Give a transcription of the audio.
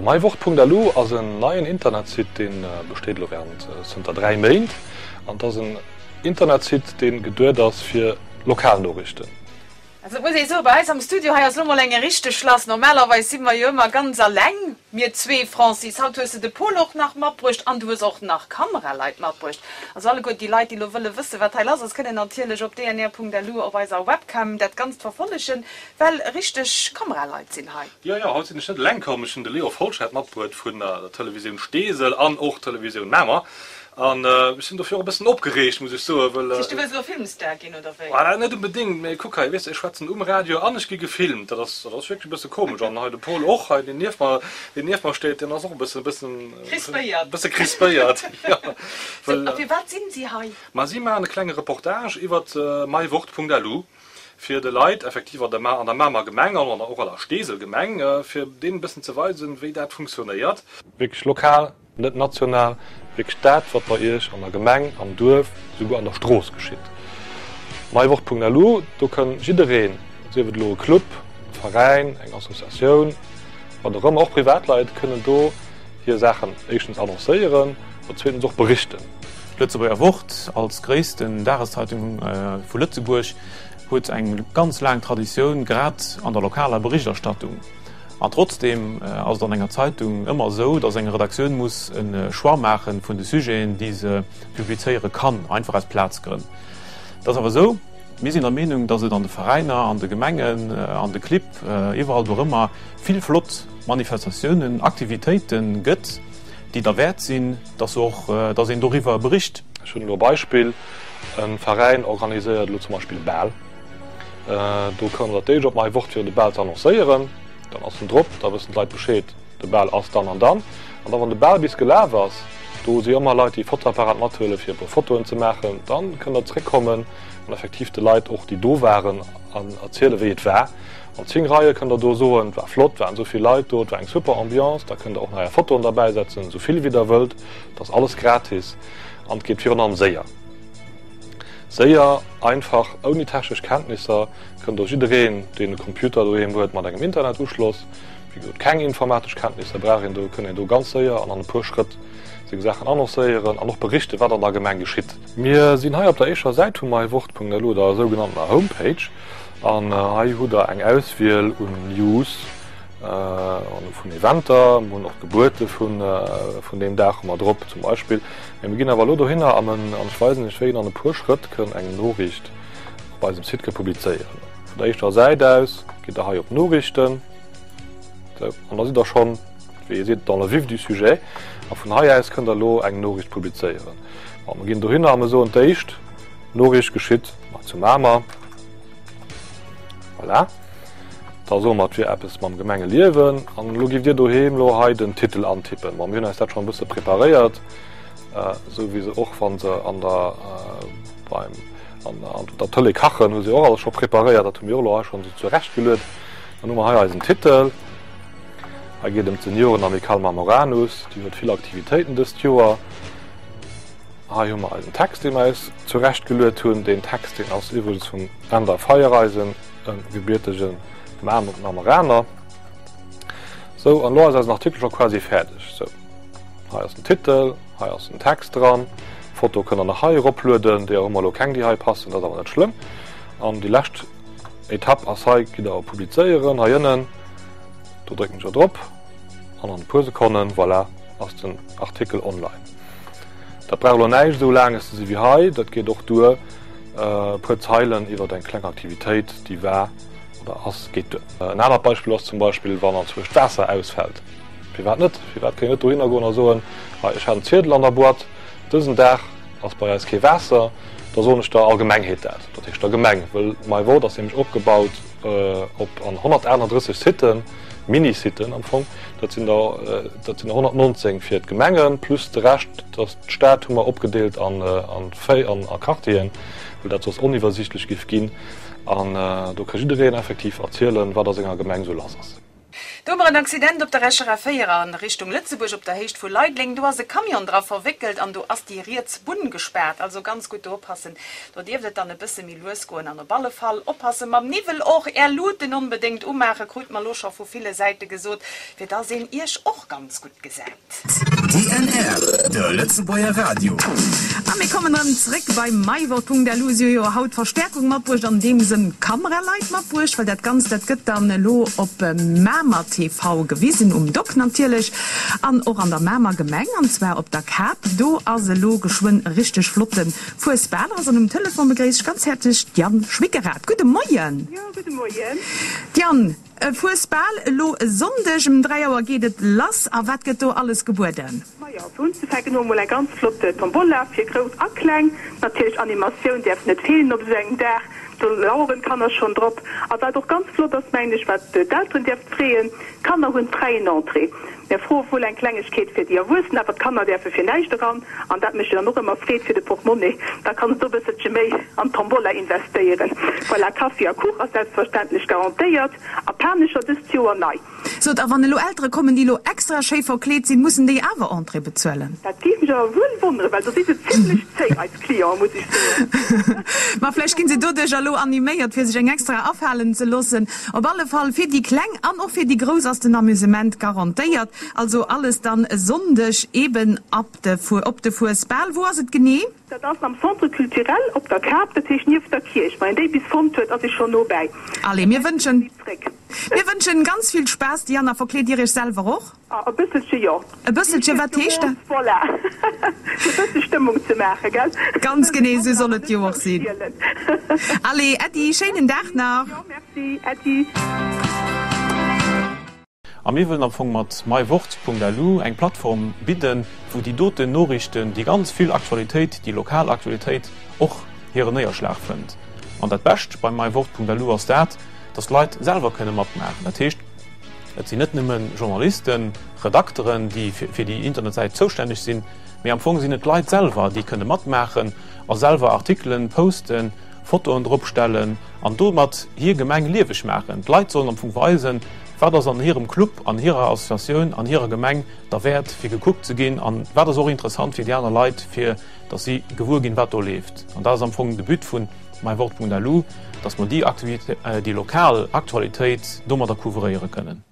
Meiwort.lu ass en neien Internetsite, dee besteet elo während zënter 3 Méint an et ass en Internetsite, dee geduet ass fir Lokalnoriichten. Also et muss ee soen, bei eis am Studio hei ass lo mol eng richteg lass. Normalerweis si mer jo ëmmer ganz alleng, mir zwee, Francis. Haut hues de de Pol och nach matbruecht an du hues och nach Kameraleit matbruecht. Also alleguer déi Leit, déi lo wëlle wëssen, wat hei lass ass, kënnen natierlech op dnr.lu op eiser Webcam dat Ganzt verfollegen, well richteg Kameraleit sinn hei. Jo, jo, haut sinn ech net eleng komm. Ech hunn de Leo Folschette matbruet vun der Televisioun Steesel an och Televisioun Mamer. An ech sinn dofir och e bëssen opgereegt, muss ech soen, wëll. Dat heescht, du wëlls elo Filmstar ginn, oder wéi? Voilà, net unbedéngt, mee kuck hei, weess de, ech schwätzen um Radio an ech gi gefilmt. Dat ass, dat ass wierklech e bësse komesch. An hei de Paul och hei, deen nieft mer, deen nieft mer steet, deen ass och e bëssen, e bëssen. Crispéiert. E bësse crispéiert, jo. Sou, a firwat sinn si hei? Ma si maachen e klenge Reportage iwwert meiwort.lu, fir de Leit effektiv an der an der Mamer Gemeng an och an der Steesel Gemeng, fir deenen e bëssen ze weisen, wéi dat funktionéiert. Wierklech lokal. Net national, wierklech dat, wat bei Iech an der Gemeng, am Duerf, esouguer an der Strooss geschitt. Meiwort.lu, do kënn jiddereen, sief et elo e Club, e Veräin, eng Associatioun, wat och ëmmer, och Privatleit kënnen do hir Saachen éischtens annoncéieren an zweetens och berichten. D'Lëtzebuerger Wort als gréissten Dageszeitung vu Lëtzebuerg huet eng ganz laang Traditioun, grad an der lokaler Berichterstattung. An trotzdeem ass et an enger Zeitung ëmmer esou, datt eng Redaktioun muss e Choix maache vun de Sujeten, déi se publizéiere kann, einfach aus Plazgrënn. Et ass awer esou, mir sinn der Meenung, datt et an de Veräiner, an de Gemengen, an de Clibb, iwwerall dorëmmer vill flott Manifestatiounen, Aktivitéite gëtt, déi derwäert sinn, datt se och, datt een doriwwer bericht. Ech hunn elo e Beispill, E Veräin organiséiert elo zum Beispill e Bal. Do kënnt der d'éischt op mei Wort fir de Bal ze annoncéieren, dann ass en drop, da wëssen d'Leit Bescheed, de Bal ass dann an dann. An da wann de Bal bis gelaf ass, do si ëmmer Leit déi e Fotoapparat mathuelen fir e puer Fotoen ze maachen, dann kënnt der zréckkommen an effektiv de Leit och déi do waren an erzielen wéi et war. An 10 Reie kënnt der do soen, et war flott, et waren esou vill Leit do, et war eng super Ambiance. Da kënnt der och nach är Fotoen derbäi setzen, esou vill wéi der wëllt, et ass alles gratis an et geet virun allem séier. Séier, einfach, ouni technesch Kenntnisser kënnt och jiddereen, deen e Computer doheem huet mat engem Internetuschloss, wéi gesot keng informatesch Kenntnisser brauch een do, kënnt een do ganz séier an an e puer Schrëtt seng Saachen annoncéieren an och berichten, wat an der Gemeng geschitt. Mir sinn hei op der éischter Säit vu meiwort.lu, der sougenanntener Homepage, an hei hutt der eng Auswiel un News, An vun Eventer, mir hunn och d'Gebuerte vun vun deem Dag hu mer drop zum Beispill. Mee mir ginn awer elo dohinner a an ech weisen iech wéi een an e puer Schrëtt kënn eng Noriicht op eisem Site ka publizéieren. Vun der éischter Säit aus gitt der hei op Noriichten, sou, an da sidd der schonn, wéi ee seet, dans le vif du sujet. A vun hei aus kënnt der elo eng Noriicht publizéieren. Bon, mir ginn dohinner a mir soen d'éischt, Noriicht geschitt zu Mamer. Voilà. Da soe mer, et wier eppes mam Gemengeliewen. An elo giff Dir doheem elo hei den Titel antippen. Bon, mir hunn eis dat schonn e bësse preparéiert, esou wéi se och, wa se an der, beim, an der Tëlee kachen, hu se och alles scho preparéiert. Dat hu mir och elo hei schonn esou zurechtgeluet. Dann hu mer hei eisen Titel. Hei geet ëm d'Seniorenamicale Mamoranus. Déi huet vill Aktivitéiten dëst Joer. Hei hu mer eisen Text, dee mer eis zurechtgeluet hunn. Deen Text, deen ass iwwregens vum Änder Feiereisen, e gebiertege Mameraner. Sou, an elo ass eisen Artikel scho quasi fäerdeg. Sou, hei ass den Titel, hei ass den Text dran. D'Foto kënnt der nach hei eroplueden. Deeër hu mer elo keng, déi hei passen, dat ass awer net schlëmm. An déi lescht Etapp ass hei, gitt der op Publizéieren hei ënnen. Do drécken ech drop an an e puer Sekonnen, voilà, ass den Artikel online. Dat brauch elo näischt esou laanges ze si wéi hei, dat geet och duer, e puer Zeilen iwwert eng kleng Aktivitéit, déi war oder ass, geet duer. En anert Beispill ass zum Beispill, wann anzwousch d'Waasser ausfält. Firwat net? Firwat kann een net dohinner goen a soen, hei, ech hat en Ziedel an der Boîte, dësen Dag ass bei eis kee Waasser, da soen ech der Allgemengheet dat, dat heescht der Gemeng, wëll MyVote ass nämlech opgebaut op an 138 Siten, Mini-Siten am Fong, dat sinn der, dat sinn der 119 fir d'Gemengen, plus de Rescht, dass d'Stad hu mer opgedeelt an an a Quartieren, well dat soss oniwwersiichtlech giff ginn. An do ka jiddereen effektiv erzielen, wat a senger Gemeng esou lass ass. Do hu mer en Accident op der Escher A4 an Richtung Lëtzebuerg op der Héicht vu Leideleng. Do ass e Camion dra verwéckelt an do ass déi riets Bunn gespaart. Also ganz gutt do oppassen. Do dierft et dann e bësse méi lues goen an op alle Fall oppasse mam Niwwel och. Är Luuten onbedéngt umaachen, krut mer lo scho vu ville Säite gesot, fir dass een iech och ganz gutt gesäit. DNR, de Lëtzebuerger Radio. A mir kommen erëm zréck bei mywort.lu. Si hu jo haut Verstäerkung matbruecht, an deem Sënn Kameraleit matbruecht, well dat Ganzt, dat gëtt dann elo op Mamer TV gewisen, um Dock natierlech an och an der Mamer Gemeng, an zwar op der Kap. Do ass elo geschwënn e richteg flotte Fuesbal. An um Telefon begréiss ech ganz häerzlech d'Diane Schwickerath. Gudde Moien! Jo, gudde Moien. Diane, E Fuesbal elo e Sonndeg um 3 Auer geet et lass. A wat gëtt do alles gebueden? Majo, fir unzefänken hu mer mol eng ganz flott Tombola fir Grouss a Kleng. Natierlech Animatioun däerf net feelen op esou engem Dag, do laueren d'Kanner schonn drop. A wat och ganz flott ass, mengen ech, wat d'Elteren däerft freeën, d'Kanner hunn fräien Entrée. Mir froe wuel eng Klengegkeet fir déi Erwuessen, awer d'Kanner däerfe fir näischt eran an dat mécht jo dann och ëmmer Freed fir de Portmonni. Da kann se do e bësselche méi an d'Tombola investéieren. Voilà, Kaffi a Kuch ass selbstverständlech garantéiert a Panescher dëst Joer nei. Sot, a wann elo Eltere kommen, déi elo extra schéi verkleet sinn, mussen déi awer Entrée bezuelen? Dat géif mech awer wuel wonneren, well do si se zimlech zéi, eis Clienten, muss ech soen. Ma vläicht ginn se doduerch elo animéiert, fir sech eng extra afalen ze loossen. Op alle Fall fir déi Kleng an och fir déi Grouss ass den Amusement garantéiert. Also alles dann e Sonndeg eben ab de op de Fuesbal. Wou ass et genee? Dat ass am Centre culturel op der Kap, dat heescht nieft der Kierch. Wann een déi bis fonnt huet, ass ee schonn no bäi. Allez, mir wënschen mir wënschen ganz vill Spaass. Diana, verkleet Dir Iech selwer och? Ah, e bësselche jo. E bësselche, wat heescht dat? Voilà, fir e bësse Stëmmung ze maachen, gell? Ganz genee, esou soll et jo och sinn. Allez, Äddi, schéinen Dag nach. Jo, merci, Äddi. A mir wëllen am Fong mat mywort.lu eng Plattform bidden, wou déi doten Noriichten, déi ganz vill Aktualitéit, déi lokal Aktualitéit och hiren Néierschlag fënnt. An dat Bescht bei mywort.lu ass dat, dass d'Leit selwer kënne matmaachen. Dat heescht, Et sinn net nëmme Journalisten, Redakteren, déi fir déi Internetsäit zoustänneg sinn, mee am Fong sinn et d'Leit selwer, déi kënne matmaachen a selwer Artikelen posten, Fotoen dropstellen an domat hir Gemeng lieweg maachen. D'Leit sollen am Fong weisen, wat ass an hirem Club, an hirer Associatioun, an hirer Gemeng derwäert fir gekuckt ze ginn an wat ass och interessant fir déi aner Leit, fir datt si gewuer ginn, wat do leeft. An dat ass am Fong de But vun mywort.lu, dass mer déi Aktivitéit, déi lokal Aktualitéit domadder couvréiere kënnen.